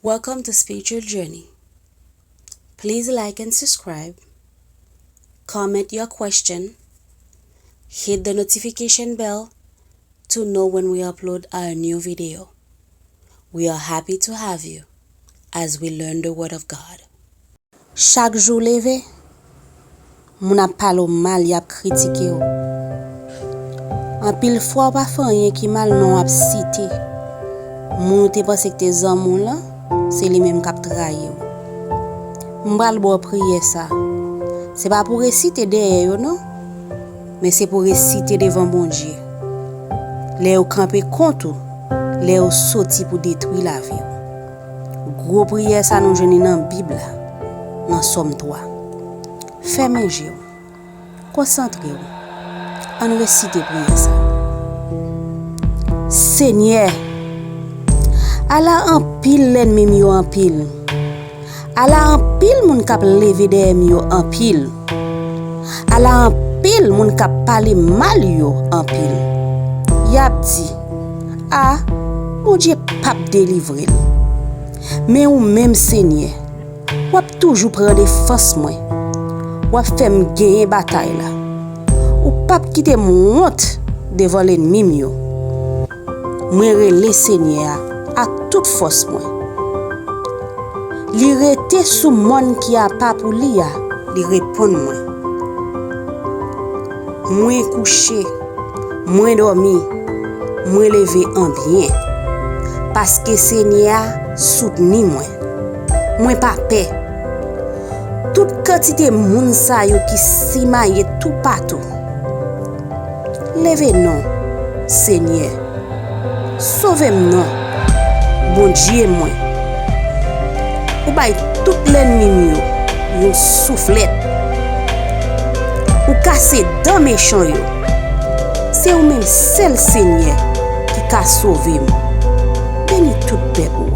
Welcome to Spiritual Journey. Please like and subscribe. Comment your question. Hit the notification bell to know when we upload our new video. We are happy to have you as we learn the Word of God. Chaque jour levé, moun ap palo mal y ap kritike yo. An pile fois pa fa rien ki mal non ap cité. Moun te pense que te zanmou la, c'est li même k'ap trahi yo. M'bral bo prier ça. C'est pas pour réciter derrière yo non, mais c'est pour réciter devant bon Dieu. Les ou camper contre, les ou sorti pour détruire la vie. Gros prière ça nous joine dans Bible dans Somme 3. Fermez les yeux. Concentrez-vous. On récite prière ça. Seigneur, ala en pile l'ennemi yo en pile. Ala en pile moun k'ap levé derrière yo en pile. Ala en pile moun k'ap parler mal yo en pile. Yap dit, mon Dieu pas délivrer. Mais ou même Seigneur, ou toujours prendre défense moi. Ou fait me gagner bataille là. Ou pas quitter mon honte devant l'ennemi yo. Moi relé Seigneur à toute force moi. Li rete sous monde qui a pas pour li a, li répond moi. Moi couché, moi dormi, moi levé en bien. Parce que Seigneur soutenu moi. Moi pas paix. Toute quantité moun sa yo qui simaye tout partout. Levez non, Seigneur. Sauvez-moi, bon Dieu moi. Ou bay tout l'ennemi yo soufflette. Ou casse dans méchant yo. C'est ou même seul Seigneur qui ka sauvé moi. Bénis tout peuple.